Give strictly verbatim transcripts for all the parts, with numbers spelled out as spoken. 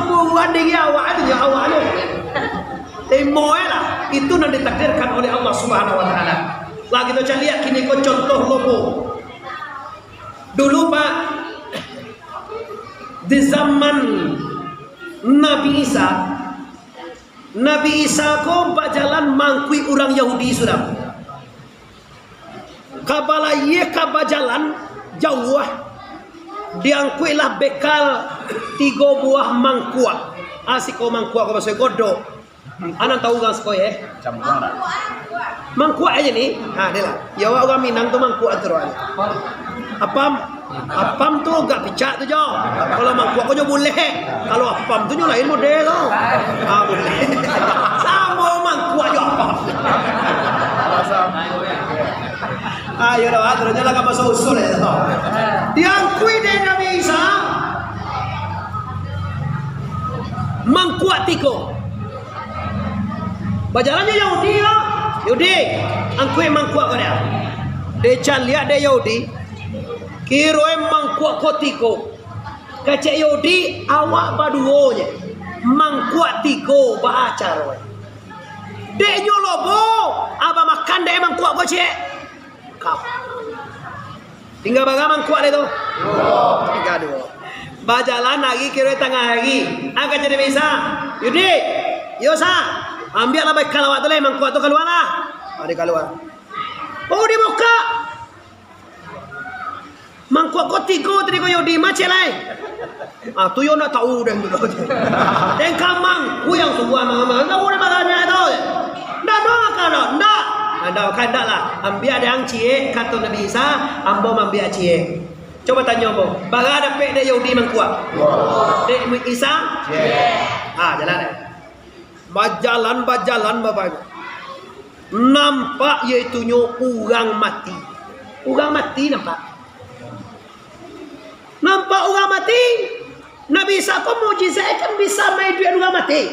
Buruan diri awak tu, ya awak tu. Tembok eh lah. Itu nan ditakdirkan oleh Allah Subhanahu wa Taala. Lah, kito caliak kini ko contoh lobo. Dulu, Pak, di zaman Nabi Isa, Nabi Isa ko bajalan mangkuik urang Yahudi sudah. Ka balayia, ka bajalan jauah, diangkuiklah bekal tigo buah mangkuak. Ah, siko mangkuak ko baso godok. Anak tahu urang siko, eh? Mangkuak aja ni. Ha, dia lah. Ya, awak urang Minang tu mangkuak tu, awak. Apam. Apam tu agak picak tu, jo. Kalau mangkuak ko jo bulek. Kalau apam tu nyo lain model tu. Ah, bulek. Samo mangkuak jo apam. Ayo dah, terus jalan ka maso usul ya. Diangkuik dek Nabi Isa. Mangkuak tiko. Bajalan jo Yahudi yo. Yahudi, angkuik mangkuak ko dia. Dicaliak dek Yahudi. Kironyo mangkuak ko tiko. Kecek Yahudi, awak baduo je. Mangkuak tiko, baa caro? Dek nyo lobo, abah makan dek mangkuak ko ciek. Kap. Tingga bara mangkuak dek tu? Tingga duo. Bajalan hari kiro tangah hari. Ah, kecek Nabi Isa, "Yahudi, yo sa, ambiaklah bekal awak tu lai, mangkuak tu kalualah." Ah, dikalua. Oh, dibuka. Mangkuak ko tigo tadi ko yo di macet lai. Ah, tu yo ndak tahu den tu. Den kamang, ku yang suah mama, ndak boleh bagana tu. Ndak doa kan, ndak. Ah, ndak kan ndak lah. Ambiak dek ang ciek, kato Nabi Isa, ambo mambiak ciek. Coba tanyo ambo, bara dapek dek Yahudi mangkuak? Dek Isa? Ah, jalan. Bajalan, bajalan, babanyak. Nampak, yaitunyo urang mati. Urang mati nampak. Nampak urang mati. Nabi Isa ko mukjizat kan bisa maiduikan urang mati.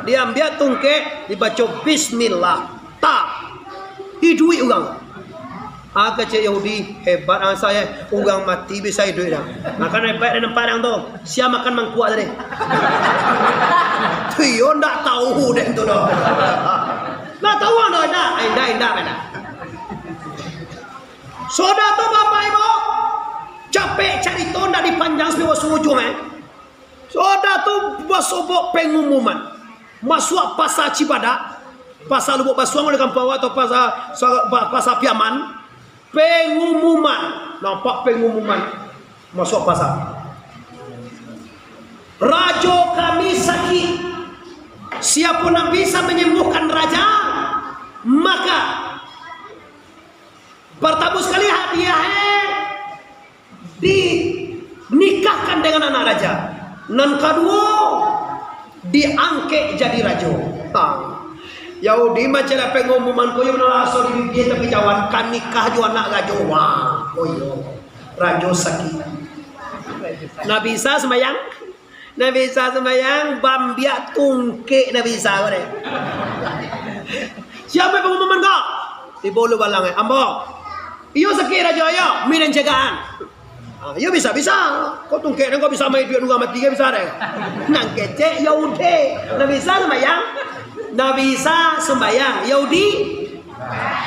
Diambiak tungkek, dibaco bismillah. Tak. Iduik urang. Ah, kecek Yahudi, "Hebat ang sa, eh. Urang mati bisa iduik dah." Nah, kan hebat dek nampak dek ang tu. Sia makan mangkuak tadi. Tu iyo ndak tahu dek tu doh. Ndak tahu ang doh, indak? Indak, indak, indak. Sudah tu, Bapak Ibu, capek carito ndak dipanjang sampai ujuang, eh. Sudah tu, basobok pengumuman. Masuak Pasa Cibadak, Pasa Lubuk Basuang di kampuang awak, atau Pasa, sa-, pa-, Pasa Piaman. Pengumuman. Nampak pengumuman. Masuak pasa. Rajo kami sakik. Siapo nan bisa manyembuhkan raja, maka partamo sakali hadiahnyo dinikahkan dengan anak raja. Nan kaduo, diangkek jadi rajo. Ha. Yahudi macam lah pengumuman ko yo, mano raso di bibia tapi jawan, ka nikah jo anak rajo. Wah, ko yo. Rajo sakik. Nabi Isa sumbayang. Nabi Isa sumbayang, bambiak tungkek Nabi Isa ko deh. Siapo pengumuman ko? Tibo ulu balang, eh. Ambo. Iyo sakik rajo, iyo. Minan cegaan. Ah, iyo bisa-bisa. Kok tungkek nan kok bisa maiduikan urang mati, kan bisa deh. Nan kecek Yahudi. Nabi Isa sumbayang. Nabi Isa sumbayang. Yahudi?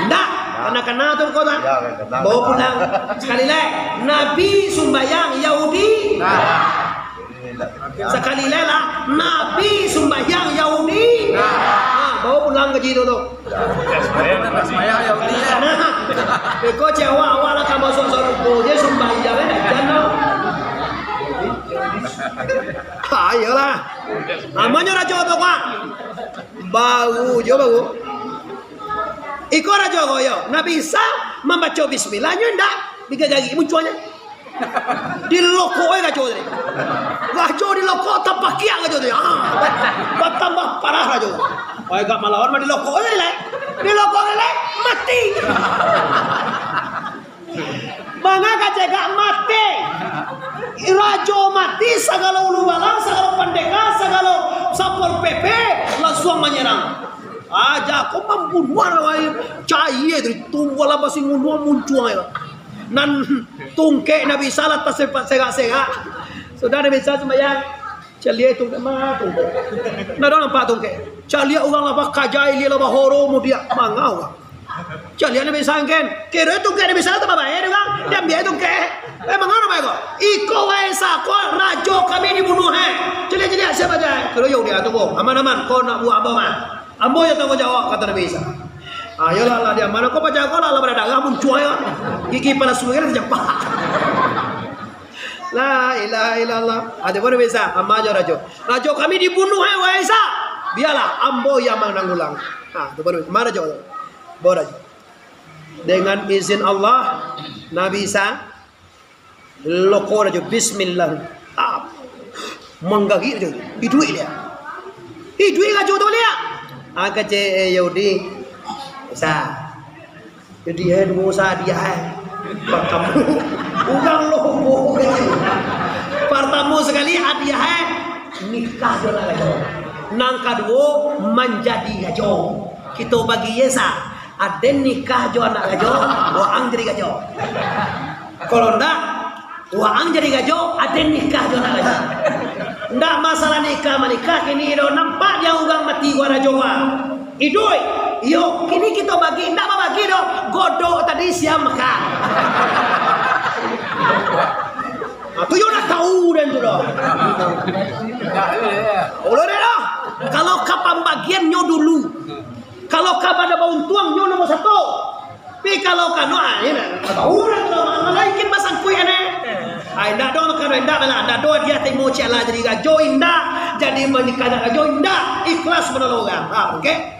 Ndak. Kana-kana tu kau tak? Ya, kana-kana. Bawa pulang. Sakali lai. Nabi sumbayang, Yahudi? Ndak. Sakali lai lah. Nabi sumbayang, Yahudi? Ndak. Ha, bawa pulang ka situ tu. Sumbayang, sumbayang, Yahudi, ya. Nah, iko cewek awak lah ka masuk sarugo je sumbayang, eh, jan tu. Ha, iyolah. Namonyo rajo tu, Pak. Baru jo, baru. Iko rajo ko yo, Nabi Isa mambaco bismillah, nyo indak, digagari muncuangnyo. Dilokok e rajo tadi. Rajo dilokok, tapakiak rajo tadi. Ah, batambah parah rajo. Oi, gak malawan mah dilokok e lai. Dilokok e lai, mati. Manga kacegak mati. Rajo mati, sagalo ulu balang, sagalo pandeka, sagalo Satpol P P, lansuang manyerang. Aja ko mambunuah awak, cayie tu, tumbuahlah basi ngunua muncuang e. Nan tungkek Nabi Isa lah taserak-serak. Sudah Nabi Isa sumbayang. Caliak tungkek, ma tungkek. Ndak ado nampak tungkek. Caliak urang lah bakaja, ilia lah bahoro, mudiak manga urang. Caliak Nabi Isa kan. Kiro tungkek Nabi Isa tu babayia dek urang. Diambiak tungkek. Eh, manga namo iko? Iko wahai Isa, ko rajo kami dibunuah, eh. Caliak, caliak, sia baja? Kiro yo dia tu, ko. Aman, aman. Ko nak buek ambo mah. Ambo yo tangguang jawab, kato Nabi Isa. Ah, yolah, lah dia. Mano ko paja ko lah, lah badarah muncuang yo. Gigi palasu kan tajampak. La ilaha illallah. Ado pun bisa, ama jo rajo. Rajo kami dibunuah, eh, wahai Isa. Bialah, ambo yang mananggulang. Ha, tu baru. Mano rajo tu? Bawa rajo. Dengan izin Allah, Nabi Isa, loko rajo, bismillah. Ah, manggagik rajo. Iduik dia. Iduik rajo tu liak. Ah, kecek, eh, Yahudi. Isa. Jadi, eh, duo sa hadiah, eh. Partamo, urang lobo, eh. Partamo sakali hadiah, eh, nikah jo anak rajo. Nan kaduo, manjadi rajo. Kito bagi ye sa. Aden nikah jo anak rajo, waang jadi rajo. Kalau ndak, waang jadi rajo, aden nikah jo anak rajo. Ndak masalah nikah manikah, kini do nampak dia urang mati, gua rajo, gua. Iduik, iyo, kini kito bagi, ndak babagi doh, godok tadi sia makan. Ah, tu yo ndak tahu den tu doh. Ulo den doh. Kalau ka pambagian nyo dulu. Kalau ka bana bauntuang nyo nomor satu. Tapi kalau kano, ah, ini ndak tahu den tu doh. Malain kin basangkuik ane. Ai, ndak doh makano, ndak lah, ndak doh dia timo ciek lah jadi rajo, indak. Jadi manikah anak rajo, indak. Ikhlas manolong urang. Ah, oke.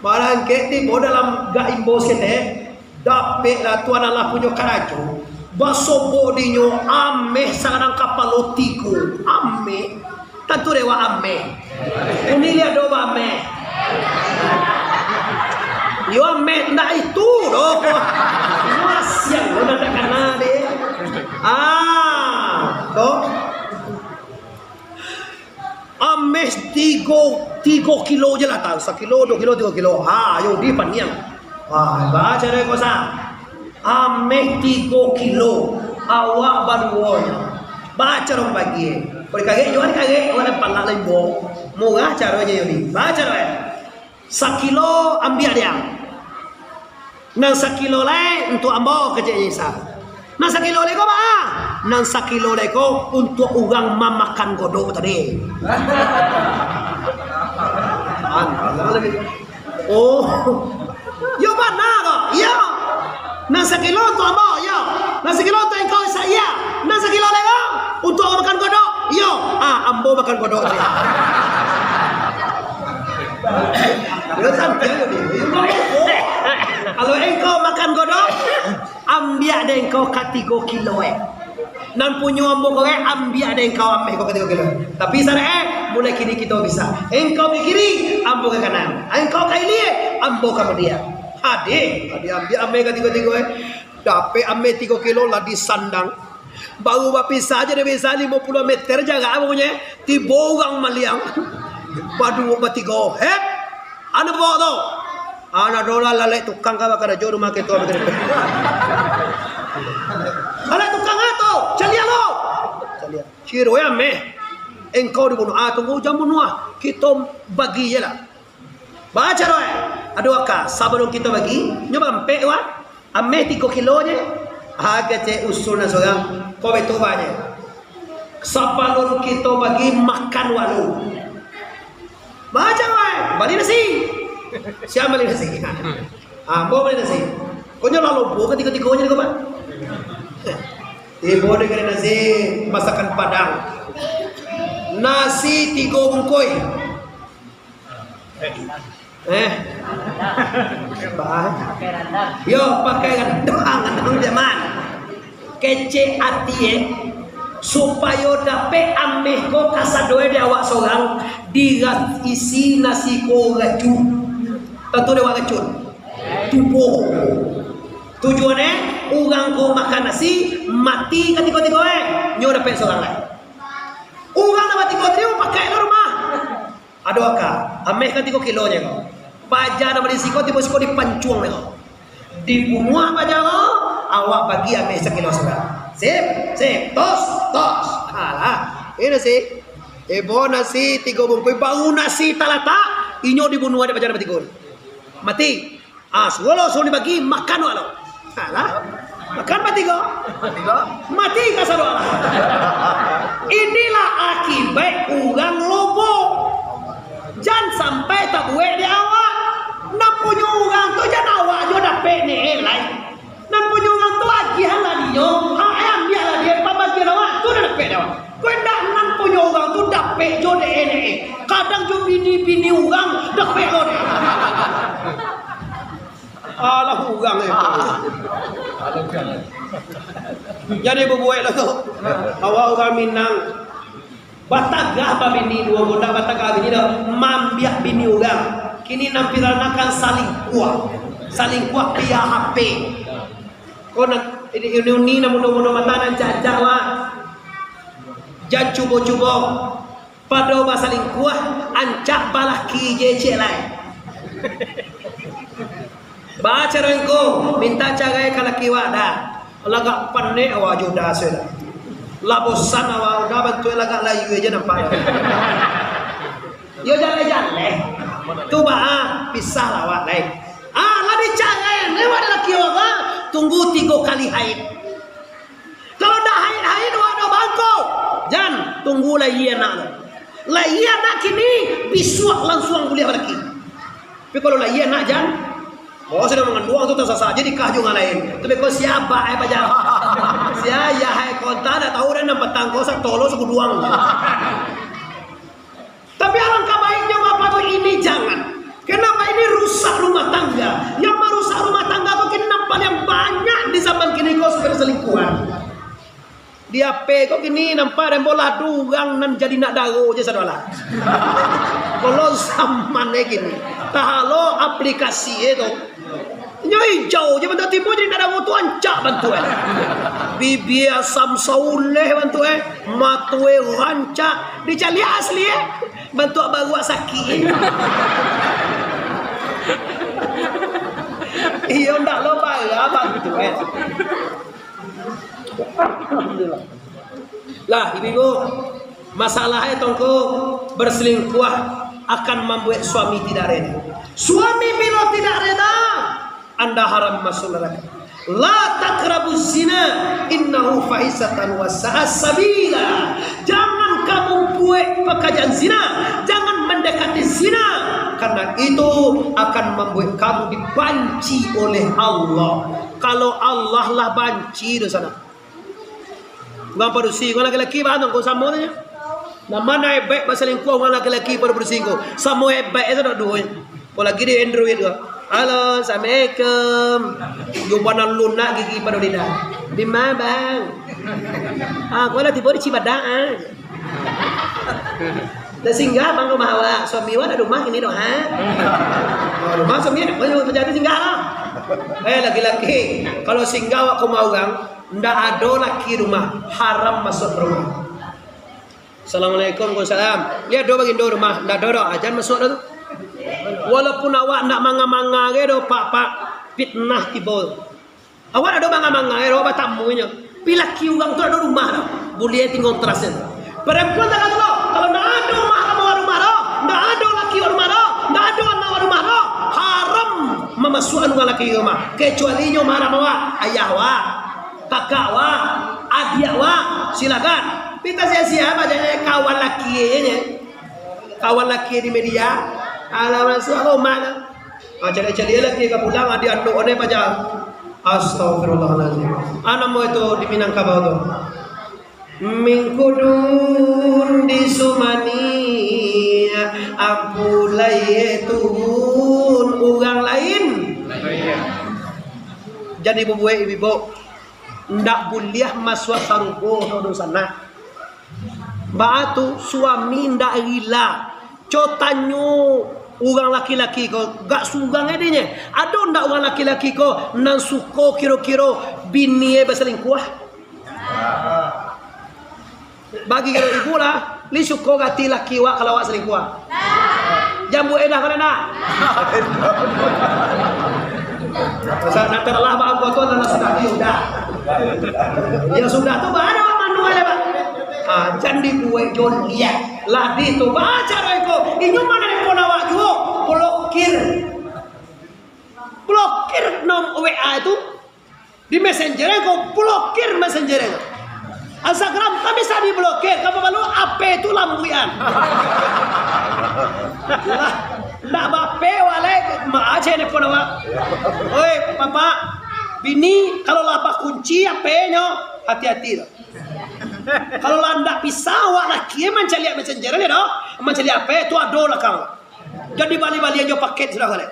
Barangkek tibo dalam gak imbo saketek, dapeklah tuan alah punyo karajo, basobok dinyo ameh sagadang kapalo tigo, ameh, tantu dewa ameh. Uni liak do ameh. Yo ameh ndak itu doh. Masiang lo ndak takana deh. Ah, toh. Ameh tigo, tigo kilo je lah, tahu. Sakilo, duo kilo, tigo kilo. Ha, ayo di paniang. Wah, baca deh kosa. Ameh tigo kilo, awak baduo nyo. Baca dong bagi. Kok dikarek, jual dikarek, awak dah palak limbo. Murah caronyo ni. Baca deh. Sakilo ambiak dia. Nan sakilo lai untuak ambo, kecek Isa. Nan sakilo lai ko, baa? Nan sakilo lai ko untuak urang mamakan godok tadi. Oh. Yo bana ko? Iyo. Nan sakilo untuak ambo, iyo. Nan sakilo untuak engkau, Isa, iyo. Nan sakilo lai ko untuak urang makan godok, iyo. Ah, ambo makan godok tadi. Yo santai aja deh. Kalau engkau makan godok, ambiak deh engkau ka tigo kilo, eh. Nan punyo ambo ko, eh, ambiak deh engkau ameh ko ka tigo kilo. Tapi sarek, eh, mulai kini kito bisa. Engkau ka kiri, ambo ka kanan. Engkau ka ilia, ambo ka mudiak. Adeh, adeh ambiak ameh ka tigo-tigo, eh. Dapek ameh tigo kilo lah disandang. Baru bapisah aja deh, bisa limo puluah meter jarak amunyo, eh. Tibo urang maliang. Baduo, batigo. Hep! Anu baok tu. Anak dola lalek tukang ka bakarajo rumah kito. Lalek tukang ato, caliak lo. Caliak. Ciro ya meh. Engkau dibunuah, ah, tunggu jan bunuah. Kito bagi je lah. Baca doh, eh. Aduh aka, sabalun kito bagi, nyo bampek wah. Ameh tigo kilo je. Ha, kecek usul nan surang. Ko betul ba je. Sabalun kito bagi makan walu. Baca, wai. Bali nasi. Sia bali nasi? Ha, ambo bali nasi. Konyo lah lobo katigo-tigonyo ko, Pak. Tibo di kari nasi masakan Padang. Nasi tigo bungkoi. Eh. Bah. Yo, pakai randang, randang zaman. Kecek ati, eh. Supayo dapek ameh ko kasadonyo di awak sorang, diisi nasi ko racun. Tantu di awak racun. Tubuh. Tujuannyo, urang ko makan nasi, mati katigo-tigo, eh. Nyo dapek sorang lai. Urang nan batigo tadi, pakai ka rumah. Ado aka, ameh kan tigo kilo je ko. Paja nan badi siko, tibo siko dipancuang je ko. Dibunuah paja ko, awak bagi ameh sakilo surang. Sip, sip, tos, tos. Alah, ini sih. Ebo nasi tigo bungkuih, baru nasi talatak, inyo dibunuah dek paja nan batigo. Mati. Ah, suruah lo, suruah dibagi, makan wak lo. Alah, makan mati ko. Mati ko. Mati ka sadonyo lah. Inilah akibat urang lobo. Jan sampai tabuek di awak. Nan punyo urang tu jan awak jo dapek ni, eh, lai. Nan punyo urang tu agiahan lah dinyo, ha, eh, ambiak lah dinyo, pambagian awak tu nan dapek dek awak. Kok indak, nan punyo urang tu dapek jo dek e, dek e. Kadang jo bini-bini urang dapek lo dek e. Alah urang e. Jadi babuek lah tu. Awak urang Minang. Batagah babini duo ko, ndak batagah bini doh, maambiak bini urang. Kini nan viral kan salingkuah. Salingkuah via H P. Ko nan ini, ini, ini nan mudo-mudo mata nan jajak wak. Jan cubo-cubo. Pado basalingkuah, ancak balaki je ciek lai. Baa caro ngko, mintak carai ka laki wak dah. Lagak panek awak jo dah sudah. Lah bosan awak dah, bantuak lagak layu aja nampak. Yo jaleh-jaleh. Tu baa, pisah lah awak lai. Ah, lah dicarai, lewat laki awak, tunggu tigo kali haid. Kalau ndak haid-haid, wak ndak bangko. Jan, tunggu lahia anak tu. Lahia anak kini, bisuak lansuang buliah balaki. Tapi kalau lahia anak, jan, oh, sudah manganduang tu tasasa aja nikah jo urang lain. Tapi kau siapa, eh, paja? Sia, ya, hai, kau tak ada tahu dah, nan patang kau satolo sakuduang. Tapi alangkah baiknya Bapak tu ini jangan. Kenapa ini rusak rumah tangga? Yang marusak rumah tangga tu kini nan paliang banyak di zaman kini ko, saudara, selingkuhan. Di H P ko kini nampak dek ambo lah ado urang nan jadi anak daro je sadolah. Kalau zaman e kini, tahalo aplikasi e tu. Inyo ijau je bantuak, tibo jadi anak daro tu ancak bantuak e. Bibia asam sauleh bantuak e, mato e rancak, dicaliak asli e, bantuak baruak sakik e. Iyo ndak lo bara bantuak e. Lah, ibu-ibu, masalah e tongko, berselingkuh akan membuat suami tidak reda. Suami bilo tidak reda, anda haram masuk neraka. La taqrabuz zina, innahu fahisatan wa sa'a sabila. Jangan kamu buat pekerjaan zina, jangan mendekati zina, karena itu akan membuat kamu dibanci oleh Allah. Kalau Allah lah banci dosa nak. Urang padusi, urang laki-laki bahan tongko samo tu nyo. Nan mano hebat basalingkuah urang laki-laki pado padusi ko? Samo hebat e tu dak duo nyo. Apo lagi di Android ko. Halo, assalamualaikum. Yo bana lunak gigi pado lidah. Di ma bang? Ah, ko lah tibo di Cibadak ah. Dah singgah bang rumah awak, suami awak dak di rumah kini doh ha? Oh, rumah suami dak, oh, jadi singgah lah. Eh, laki-laki, kalau singgah awak ka rumah urang, ndak ado laki rumah, haram masuk rumah. Assalamualaikum, waalaikumsalam. Lihat do bagindo rumah, ndak ado doh, ah, jan masuk dah tu. Walaupun awak ndak manga-manga ge doh, pak, pak, fitnah tibo. Awak ado manga-manga, eh, awak batamu nyo. Pi laki urang tu ado rumah doh. Buliah tinggal terasnya. Perempuan tak kata lo, kalau ndak ado mahram awak rumah doh, ndak ado laki awak rumah doh, ndak ado anak awak rumah doh, haram mamasuakan urang laki rumah. Kecuali nyo mahram awak, ayah awak, kakak awak, adiak awak, silakan. Pita sia-sia, banyak kawan laki nyo. Kawan laki di media, alah masuak rumah tu. Ah, caliak-caliak laki ka pulang, ah, di andok ne paja. Astagfirullahaladzim. Ah, namo itu di Minangkabau tu? Mingkudun di Sumani, ampulai turun urang lain. Jadi babuek ibu-ibu, ndak buliah masuak sarugo tu dosa nak. Baa tu suami ndak rila. Co tanyo urang laki-laki ko, gak surang e dinyo. Ado ndak urang laki-laki ko nan suko kiro-kiro bini e basalingkuah? Bagi kiro ibu lah, li suko gati laki wak kalau wak salingkuah? Jambu edah ko ndak? Sa-, nak terlah bak angko tu adalah sudah, ya sudah. Yang sudah tu baa wak manual e, Pak? Ah, jan dibuek joliak. Lah di tu, baca iko. Inyo manelpon awak juo, blokir. Blokir nom W A tu. Di Messenger ko, blokir Messenger ko. Instagram kan bisa diblokir, kapa balu H P tu lambuian. Lah, ndak ba-H P walai, mak aja nelpon awak. Oi, bapak, bini, kalau lah bakunci H P-nyo, hati-hati tu. Kalau lah ndak bisa awak laki mancaliak Messenger ni doh, mancaliak H P tu ado lah kau. Jadi bali-balian jo paket sudah balik.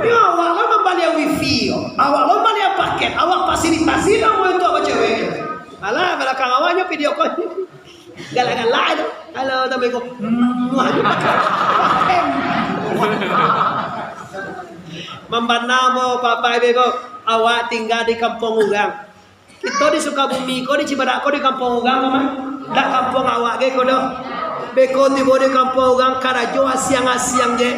Ya, awak lah mambalian wifi, awak lah mambalian paket, awak fasilitasi namonyo tu awak cewek. Alah, balakang awaknyo video call. Galak-galak tu. Halo, Assalamualaikum. Muah, paket. Mambana mo, Bapak Ibu, awak tingga di kampuang urang. Kito di Sukabumi ko, di Cibadak ko, di kampuang urang ko mah. Dak kampuang awak ge ko doh. Beko tibo di kampuang urang, karajo asiang-asiang je.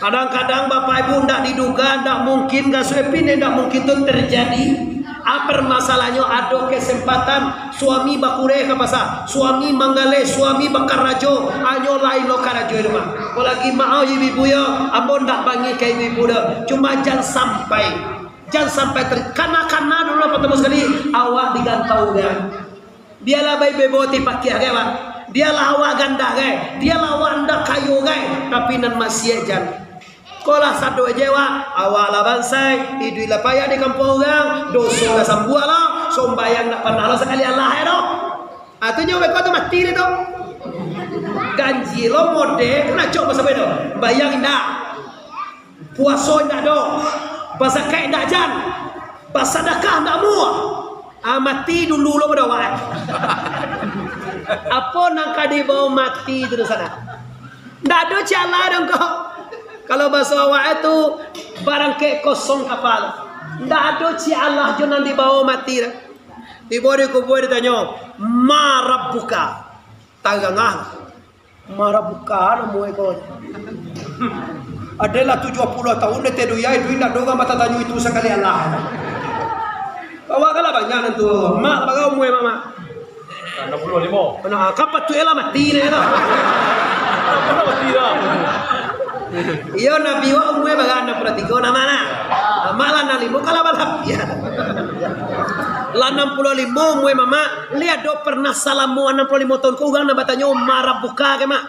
Kadang-kadang, Bapak Ibu, ndak diduga, ndak mungkin, gasuepin ndak mungkin tu terjadi. A, permasalahannyo ado kesempatan, suami bakureh ka pasa, suami manggaleh, suami bakarajo, anyo lain lo karajo di rumah. Apolagi maaf ibu-ibu yo, ambo ndak bangih ka ibu-ibu doh. Cuma jan sampai Jan sampai ter-, kana-kana dulu lah partamo sakali, awak digantaukan. Bialah bae bebo ti pakiah gai, Pak. Bialah awak gandak gai, bialah awak ndak kayo gai, tapi nan masiak jan. Ko lah sado je, Wak. Awak lah bansai, iduik lah payah di kampuang urang, doso lah sambuah lah, sombayang ndak panah lah sakali alah, ya doh. Ah, tu nyo beko tu mati deh tu. Ganji lo mode, kan acok basapeh tu. Bayang indak? Puaso indak do, bazakat indak jan, basadakah indak muah. Ah, mati dulu lo pado awak. Apo nan ka dibao mati tu di sana? Ndak ado ciek alah doh ko. Kalau baso awak tu, barangkek kosong kapal. Ndak ado ciek alah jo nan dibao mati tu. Tibo di kubua ditanyo, "Ma rabbuka?" Tarangah. Marabuka namo iko. Adalah tujuah puluah tahun, dia tiada duit, duit nak dorang batatanyo itu sakali alah. Awak kan lah banyak nan tu. Mak, bara umua mak, mak? Anam puluah limo. Nah, kan patuik lah mati ni tu. Anam puluah mati dah. Iyo, Nabi wak umua bara anam puluah tigo nama nah. Mak lah anam limo, kalah balapiah. Lah anam puluah limo umua mamak. Lai ado pernah salamo anam puluah limo taun ko urang nan batanyo, "Ma rabbuka?" ka, Mak?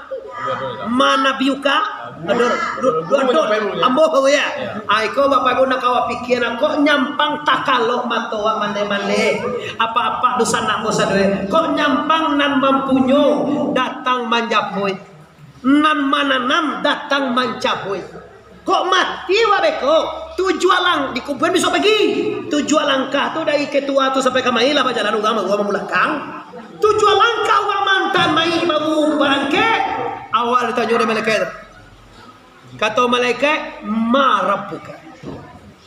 "Ma nabiyuka?" Ado, du-, du-, ado. Ambo ko ya. Ai ko Bapak Ibu nak awak pikia, nak kok nyampang takalok mato awak mandeh-mandeh. Apak-apak dunsanak ambo sadonyo. Kok nyampang nan mampunyo datang manjapuik. Nan mananam datang mancabuik. Kok mati wak beko? Tujuah lang-, dikuburan bisuak pagi. Tujuah langkah tu dari ketua tu sampai ka mayik lah bajalan urang baru mamulakang. Tujuah langkah urang maanta mayik baru barangkek. Awak ditanyo dek malaikat tu. Kato malaikat, "Ma rabbuka?"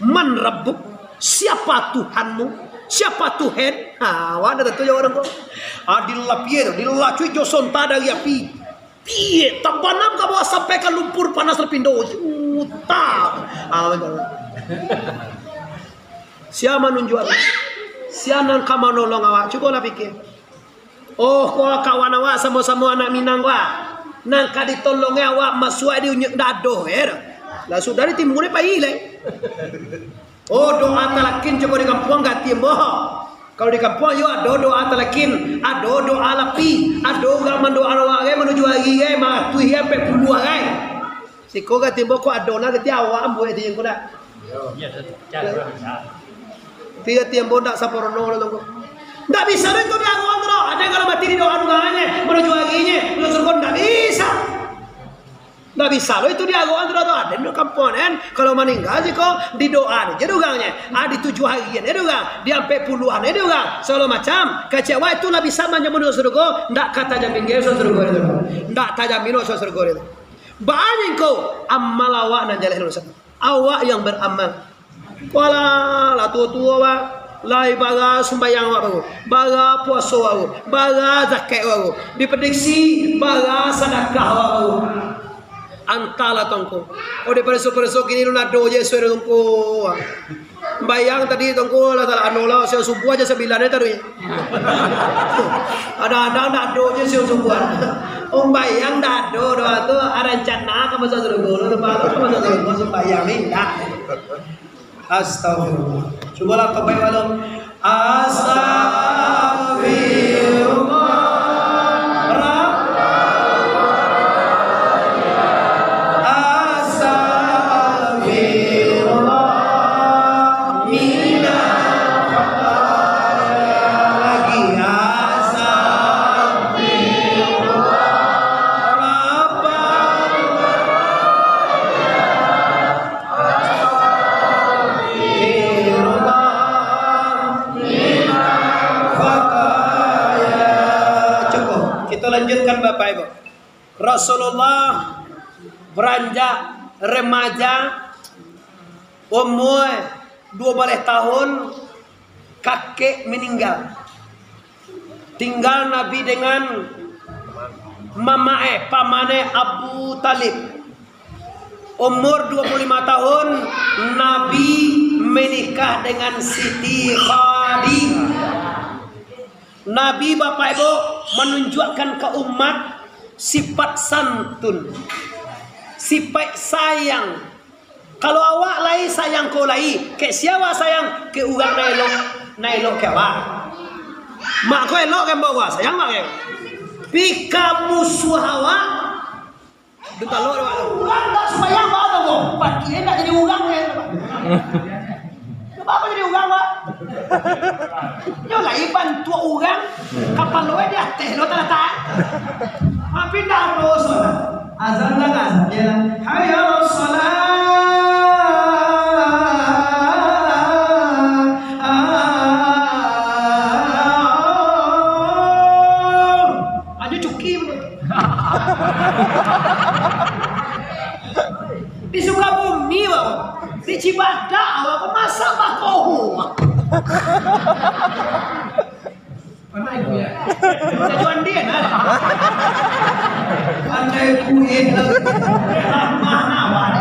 "Man rabbuk?" "Siapa Tuhanmu? Siapa Tuhan?" Ha, awak ndak tantu jawab urang ko. Ah, dilapiah tu, dilacuik jo sonta dari api. Piye, tabanam ka bawah sampai ka lumpur panas terpindo. Utak. Ah, betul. Sia manunjuak? Sia nan ka manolong awak? Cubolah pikia. Oh, ko kawan awak samo-samo anak Minang ko, ah. Nan ka ditolongi awak masuak di unyuik dado, eh. Lah sudah ditimbun, eh, pai lai. Oh, doa talakin cubo di kampuang gati ambo. Kalau di kampuang yo ado doa talakin, ado doa lapi, ado urang mandoa awak gai manuju ari gai, maratuih gai, ampek puluah gai. Siko gati ambo ko ado nah gati awak ambo gai ti ko dah. Tapi gati ambo ndak sampurno lah tu. Ndak bisa doh itu diagoan tu doh. Ado kalau mati didoa urang gai, manuju ari gai, manuju surga ndak bisa. Ndak bisa lo itu diagoan tu doh, aden di kampuang den. Kalau maningga siko, didoaan je dek urang nyo. Ah, di tujuah ari an dek urang, di ampek puluah an dek urang. Sagalo macam, kecek awak itu lah bisa manjamin masuk surga, ndak ka tajamin ge masuk surga itu. Ndak tajamin masuk surga itu. Baa nyo ko, amal awak nan jaleh dosa. Awak yang beramal. Walah, lah tuo-tuo awak, lai bara sumbayang awak baru, bara puaso awak baru, bara zakat awak baru, diprediksi bara sadakah awak baru. Antahlah tu ko. Oh, dipariso-pariso kini lu nado je suara tu ko. Bayang tadi Tuangku lah, salah anu lah, siang subuah jam sambilan tadi. Kadang-kadang ndak ado je siang subuah. Om bayang ndak ado doh tu, rancana ka masuak sarugo lah, tempat tu ka masuak sarugo, sumbayang ni ndak. Astagfirullah. Cubolah tobaik malam. Astagfirullah. Astagfirullah. Minal khataya. Lagi. Astagfirullah. Rabbal Cukup. Kita lanjutkan, Bapak Ibu. Rasulullah beranjak remaja, umur dua belas tahun, kakek meninggal. Tinggal Nabi dengan mamae, pamane Abu Talib. Umur dua puluh lima tahun, Nabi menikah dengan Siti Khadijah. Nabi, Bapak Ibu, menunjukkan ke umat sifat santun, sifat sayang. Kalau awak lai sayang ko lai, kek sia awak sayang, kek urang nan elok, nan elok kek awak. Mak ko elok kan, bawa sayang mak kan. Pi ka musuah awak, Dutalok dek awak tu. Urang ndak sumbayang, baa tu, ko? Pakiah ndak jadi urang, kan? Baa jadi urang, Pak? Nyo lai bantuak urang, kapalo di ateh lo talatak. Tapi ndak ado solat. Azan dah azan, ya lah. Hayya alas salah. Anyo cuki. Di Sukabumi, Bang. Di Cibadak, Bang. Masa bakoho? Pandai kuih. Jajuan dia, nah. Pandai kuih lagi. Ramah awak ni.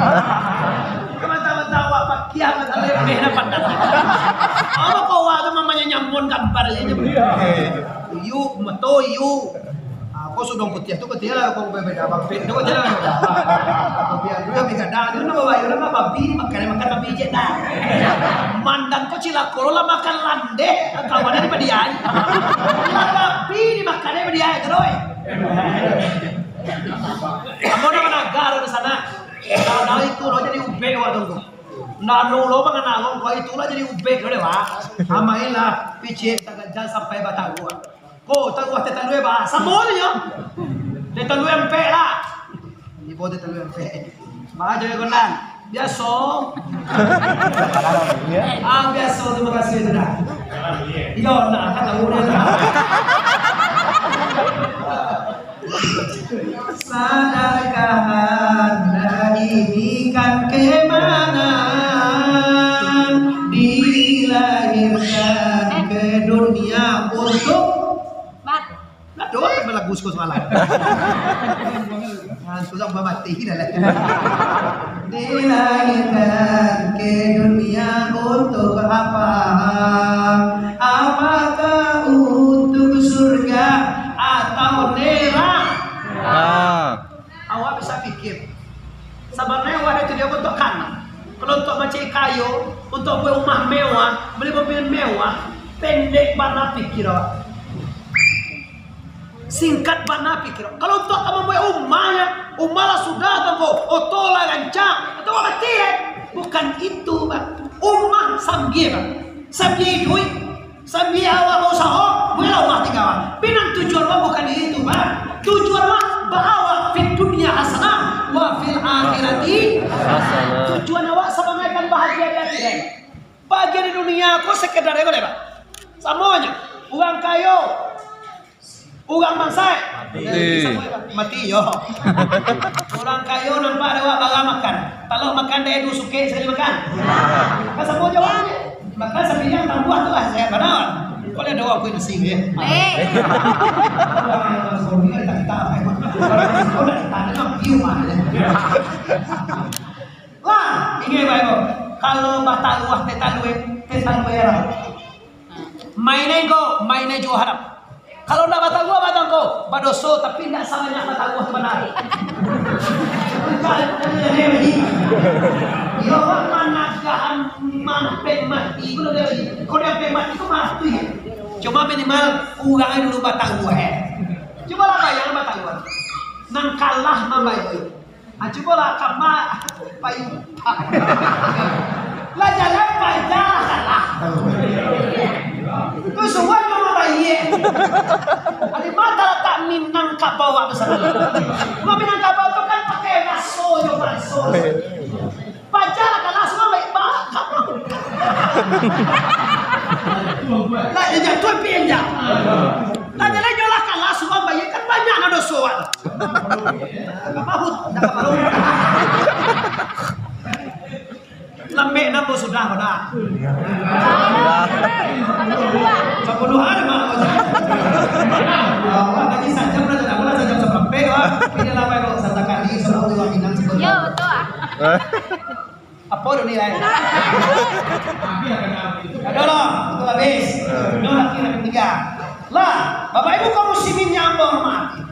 Mata-mata awak pakiah, mata lebih dah pandai. Apa kau awak tu mamanya nyamun gambar je. Iyo, mato iyo. Ah, kok sudong putiah tu katiak lah, kok bebeda bapit tu katiak lah. Tapi anu yang digadang tu nama bayu nama babi ni makan, makan babi je dah. Mandan kok cilako lah makan landeh, kawan dari padiai. Lah babi ni makan dari padiai tu, doi. Kamu nama nagar di sana. Nah, nah, itu lo jadi ubek waktu tu. Nah, lo, lo mengenal lo, kau itulah jadi ubek lo deh, Pak. Amain lah, picik, tak jangan sampai bataruah. Ko, taruah teh talue, ba, samo nyo. Teh talue ampek lah. Ibo teh talue ampek. Ba, jaga konan. Biaso. Ah, biaso, terima kasih sudah. Iyo, nah, kan tahu dia. Sadarkah Anda ini kan keimanan, dilahirkan ke dunia untuk Mat. Nah, doa kan balagu suko semalam. Nah, susah mati dah lah. Dilahirkan ke dunia untuk apa? Apakah untuk surga atau neraka? Ah. Awak bisa pikir. Sabananyo awak tu dia untuak kana. Kalau untuak mancari kayo, untuak buek umah mewah, bali mobil mewah, pendek bana pikir awak. Singkat bana pikir awak. Kalau untuak ka mambuek umahnyo, umah lah sudah tu ko, oto lah rancak, atau awak mati, eh? Bukan itu, Bang. Umah sambia, Bang. Sambia iduik. Sambia awak bausaho, bueklah umah tingga awak. Tapi nan tujuan awak bukan di itu, Bang. Tujuan awak, ba awak fid dunya hasanah, wa fil akhirati hasanah. Tujuan awak sabangai kan bahagia di akhirat. Bahagia di dunia ko sekedar iko deh, Bang. Samonyo, urang kayo, urang bansaik. Mati. Mati, yo. Urang kayo nampak ado awak bara makan. Talok makan dek duo sukek sakali makan. Kan samo jo awak ni. Makan sapiliang tambuah tu lah, sehat bana. Kok ado awak kuih nasi ni? Eh. Lah, ingat baik, kalau bataruah teh talue, Ini juo haram. Kalau ndak bataruah batang ko, badoso, tapi ndak sabanyak bataruah tu bana. Iyo, wak managahan mampek mati pun ada lagi. Kalau dia ampek mati tu mati. Cuma minimal kurang dulu bataruah, eh. Cubolah bayang bataruah. Nan kalah mambayar. Ah, cubolah kama payu. Lah jalan paja lah kalah. Tu suwan cuma bayie. Adi mata latak Minangkabau tu sana. Cuma Minangkabau tu kan pakai raso jo raso. Paja lah kalah, suwan baik bah. Lah, dia jatuh, pian jah. Lah, jalan nyo lah kalah, suwan bayie kan banyak na doso, wak. Mahut, dah ka malu. Lambek namo sudah, pada. Sapuluah hari, Mak. Awak gaji sajam lah, tidak pernah sajam saparampek, wak. Ini lah, Pak, kalau satakali, insyaallah, dua minang sebentar. Yo, betul, ah. Apo dah nilai? Ado lah, itu habis. Ado lagi nak tiga. Lah, Bapak Ibu kaum muslimin yang ambo hormati.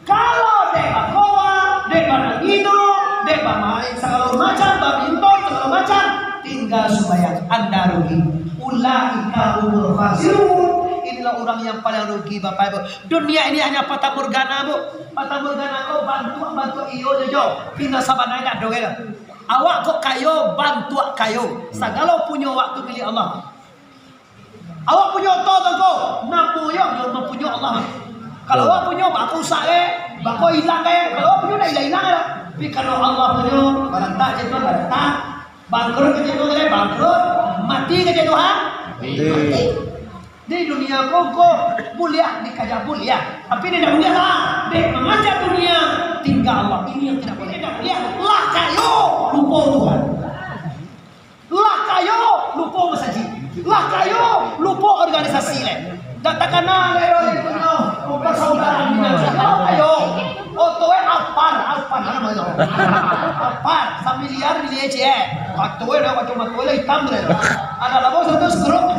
Kalau dek bakowa, dek banangino, dek bamain sagalo macam, badminton sagalo macam, tinggal sumbayang, anda rugi. Ulaika humul khasirun. Inilah urang yang paling rugi, Bapak Ibu. Dunia ini hanya fatamorgana, Bu. Fatamorgana ko bantuak-bantuak iyo jo, jo. Pina sabananyo ndak ado, kan? Awak kok kayo, bantuak kayo. Sagalo punyo awak tu milik Allah. Awak punyo oto tu ko, namonyo nyo mampunyo Allah. Kalau awak punyo, bako rusak, eh, bako ilang, eh. Kalau awak punyo, dah ilang-ilang, eh. Tapi kalau Allah punyo, barantak je tu, barantak. Bangkrut je tu, eh, bangkrut. Mati je tu, ha? Mati. Di dunia ko, ko buliah dikaja buliah. Tapi dia tak buliah lah. Dek mangajak dunia, tinggal Allah. Ini yang tidak boleh. Tidak buliah. Lah kayo, lupo Tuhan. Lah kayo, lupo masajik. Lah kayo, lupo organisasi leh. Dah takana leh, yo, yo, persaudaraan ni. Lah kayo. Oto eh Alphard, Alphard, mana mana? Alphard, samiliar bili ece eh. Kato eh, kato mato eh, hitam deh. Ada labo satu stroke.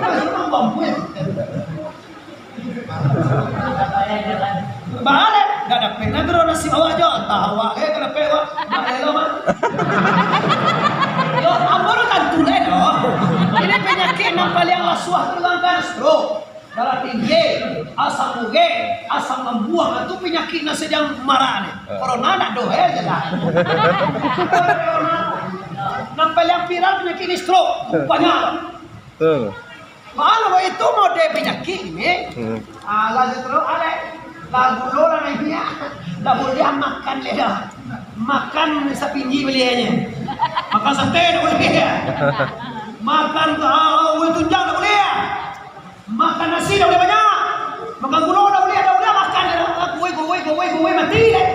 Masih mampu ya. Balik, dah dapek nagro nasib awak jo, entah awak eh, dah dapek awak. Balik lo, Mak. Yo, ambo tu tantu deh, yo. Ini penyakit nan paling lasuah tu kan stroke. Darah tinggi, asam urat, asam lambung, itu penyakit nan sadang marak ni. Ah. Corona ndak doh, eh, je lah. Nan paling viral penyakit ni stroke, rupanya. Betul. Malah itu model penyakit ni. Hmm. Alah, je terus, alek. Lah gulo lah naiknya. Dah boleh makan leh dah. Makan sapinji beliannya. Makan sate dah boleh. Makan, ah, uli tunjang dah boleh. Makan nasi dah boleh banyak. Makan gulo dah boleh, dah boleh makan dah. Kuih, kuih, kuih, kuih, mati deh.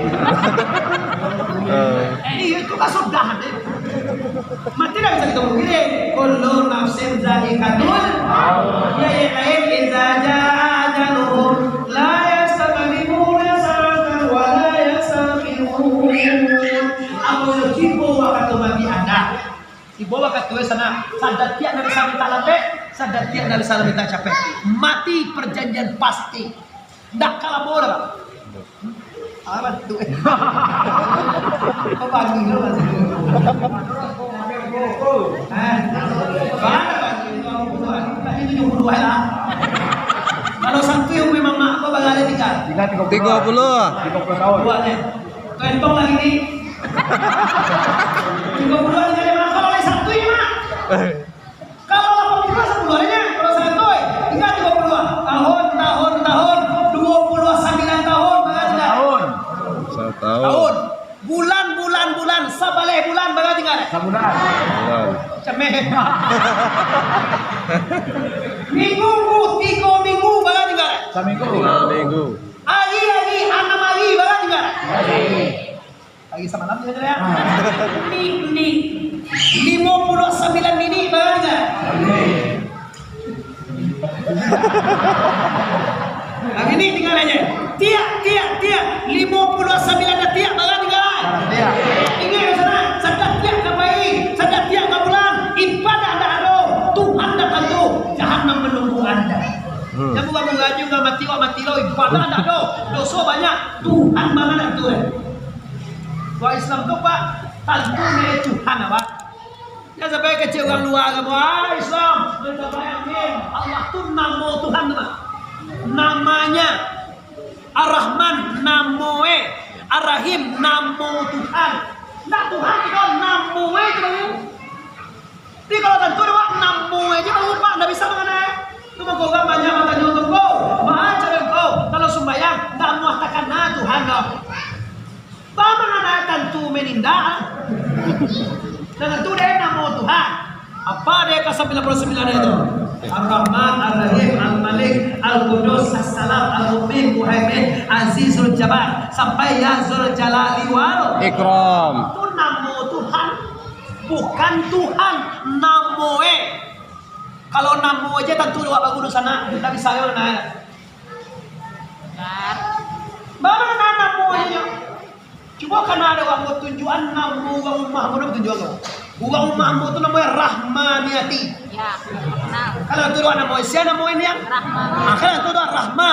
Eh. Eh, itu kan sudah deh. Mati dah bisa kita mungkin. Kullu nafsin za'iqatul maut. Ya, ya, lain, idza jaa ajaluhum la yastaqdimuna sa'atan wa la yasta'khirun. Apo yo tibo wakatu mati ada. Tibo wakatu eh sana, sadatiak ndak bisa minta lambek, sadatiak ndak bisa minta capek. Mati perjanjian pasti. Ndak ka lamo doh. Alah tu. Kau bagi kau bagi. Eh, mana bagi? Tadi tujuh puluh lah. Kalau satu yang memang mak kau bagi ada tiga. Tiga tiga puluh. Tiga puluh. Tiga puluh tahun. Buat ni. Kau hitung lagi ni. Tiga puluh tiga lima kalau ada satu ya mak. Kalau lapan puluh sepuluh aja, kalau satu, eh, ingat dua puluh tahun, tahun, tahun, dua puluh sembilan tahun, berarti dah. Tahun. Satu tahun. Tahun. Bulan, bulan, bulan, sabaleh bulan, berarti dah. Sabulan. Bulan. Cemeh. Minggu, tiga minggu, berarti dah. Saminggu. Tiga minggu. Hari, hari, enam hari, berarti dah. Hari. Pagi samalam je, ya. Ni, ni. Limo puluah sambilan minit, barang indak? Nah, minit tinggal aja. Tiak, tiak, tiak. Limo puluah sambilan datiak, barang tinggal? Tiak. Ingat, sanak, sadatiak ka pai, sadatiak ka pulang, ibadah ndak ado, Tuhan ndak tantu. Yang murah-murah je, urang mati, awak mati lo, ibadah ndak ado, doso banyak, Tuhan bana ndak tu, eh. Wah, Islam tu, Pak, tantu ni Tuhan, Pak. Jangan sampai kecek urang lua, kamu, ah, Islam, minta bayangin, Allah tu namo Tuhan tu, Pak. Namanya Ar-Rahman, namo e, Ar-Rahim, namo Tuhan. Ndak Tuhan tu, namo e tu, Pak. Tapi kalau tantu dek awak namo e je baru, Pak, ndak bisa mangana e. Tu mangko urang banyak batanyo tu, "Ko, baa caro ko, kalau sumbayang ndak amuah takana Tuhan doh?" Baa mangana e tantu main indak? Nan tantu dek namo Tuhan. Apa dek ka sambilan puluah sambilan itu? Ar-Rahman, Ar-Rahim, Al-Malik, Al-Qudus, As-Salam, Al-Mukmin, Muhaimin, Azizul Jabbar, sampai Ya Zul Jalali wal Ikram. Tu namo Tuhan. Bukan Tuhan, namo e. Kalau namo aja tantu awak baru di sana, ndak bisa yo naik. Bana namo aja. Cubo kana ado awak tunjuakan namo urang rumah ambo, tunjuakan. Urang rumah ambo tu namo e Rahmaniati. Ya, kenal. Kalau tu doa namo, sia namo e niang? Rahma. Ah, kalau tu doa Rahma.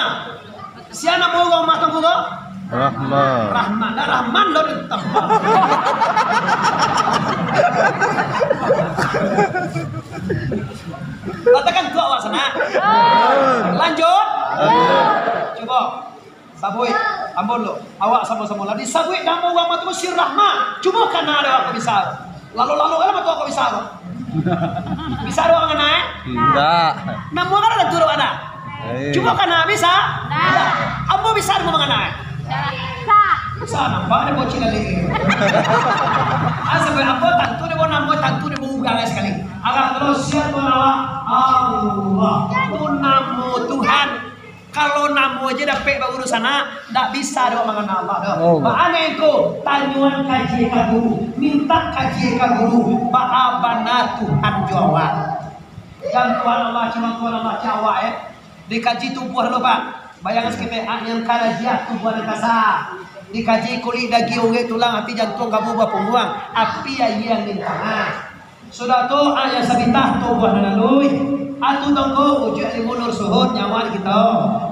Sia namo urang rumah tu, Guru? Rahma. Rahma. Dah Rahman lo ditambah. Katakan tu awak sana. Lanjut. Cubo. Sabuik. Ambo lo. Awak samo-samo lah. Disabuik namo urang rumah tu si Rahma. Cubo kana ado awak bisa. Lalu-lalu kan matu awak bisa. Bisa doa mangana e? Indak. Namo kan ado tu doa ado. Eh. Cubo kana bisa? Indak. Ambo bisa doa mangana e? Bisa. Bisa, nampak ado bocil tadi. Ah, sampai ambo tantu dek namo, tantu dek urang sakali. Agak terus siap bawa Allah. Tu namo Tuhan. Kalau namo aja dapek baru di sana, ndak bisa doh mangana Allah doh. Oh. Baa nyo ko, tanyoan kaji ka guru, mintak kaji ka guru, baa bana Tuhan jo awak. Jan Tuhan Allah, cuma Tuhan Allah jo awak, eh. Dikaji tubuah lo, Pak. Bayangkan saketek, ah, nan karajiah tubuah nan kasa. Dikaji kulik, dagiang, urek, tulang, ati, jantuang, kabu, bapungguang, api, aia, angin, tanah. Sudah tu, ah, nan sabitah tubuah nan aluih. Atu tongko ujuak limo nur suhun nyawa di kito.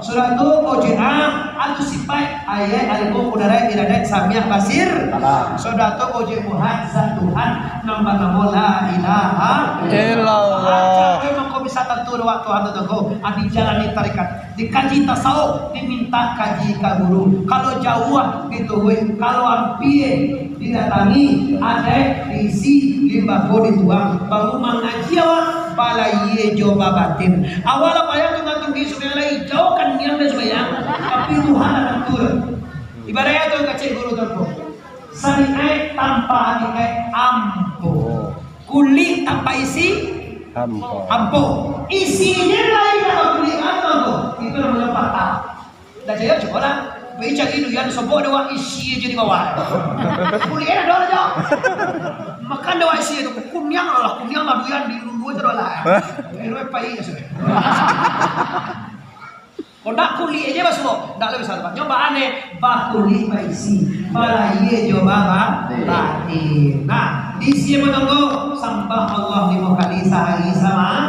Sudah tu ujuak, ah, atu sipaik, ayat, alimu, kudarat, iradat, samiak, basir. Sudah tu ujuak buhan zat Tuhan nan banamo La ilaha illallah. Caro mangko bisa tantu dek awak Tuhan tu tongko, ah, dijalani tarekat. Dikaji tasawuf, dimintak kaji ka guru. Kalau jauah dituruik, kalau ampia didatangi, adaik diisi, limbako dituang, baru mangaji awak balayia jo babatin. Awak lah payah tu ngantungi sumbayang lai, jauahkan niang dari sumbayang, tapi Tuhan akan turun. Ibaratnyo tu kecek guru tu, sariaik tanpa hakikaik ampo. Kulik tanpa isi ampo. Ampo. Isinyo lai indak bakulik, ampo. Itu namonyo patah. Ndak caro, cubolah. Pai cari duian sobok dek awak isi aja di bawah. Kulik ado lah, Jo. Makan dek awak isi tu. Kuniang lah, kuniang lah duian di lulu tu lah. Pai, pai, pai, sudah. Kok ndak kulik aja basuo, ndak lo bisa, Pak. Nyo baa nyo, bakulik baisi, balayia jo baba-, batin. Nah, di sia manunggu, sambah Allah limo kali sahari sama.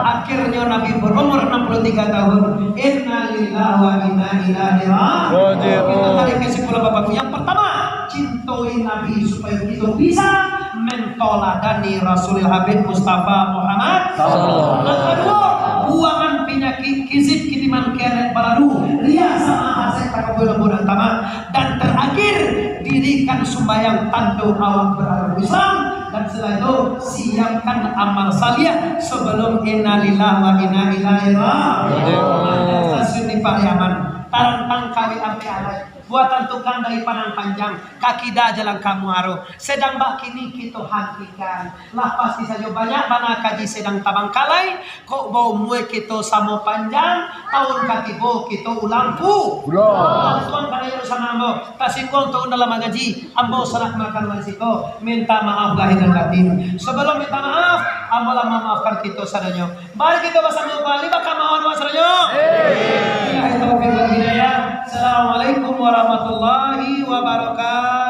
Akhirnyo Nabi berumur enam puluh tiga tahun. Innalillahi wa inna ilaihi ra-, raji'un. Kita tarik kesimpulan, Bapak Ibu. Yang pertama, cintoi Nabi supaya kita bisa men-, tauladani Rasulil Habib Mustafa Muhammad. Sallallahu. Yang kedua, buangan penyakit kizib, kitiman, khianat, baladu, riya, sama, hasad, takabur, lembu, dan tamak. Dan terakhir, dirikan sumbayang tando awak beragama Islam. Dan setelah itu, siapkan amal saleh sebelum innalillahi wa inna ilaihi raji'un. Stasiun di Pariaman, tarantang kawin ampe alai. Buatan tukang dari Padang Panjang, ka kida jalan ka Muaro. Sedang bak kini kito hantikan. Lah pasti sajo banyak bana kaji sedang tabangkalai. Kok baumua kito samo panjang, taun ka tibo kito ulang pu-, ulang. Tuan ka rayo sana ambo, tasingguang taun dalam mangaji, ambo sanak makan wan siko, minta maaf lahir dan batin. Sebelum minta maaf, ambo lah mamaafkan kito sadonyo. Mari kito basamo bali bakamaon wasalnyo. Billahi taufiq wal hidayah. Assalamualaikum warahmatullahi wabarakatuh.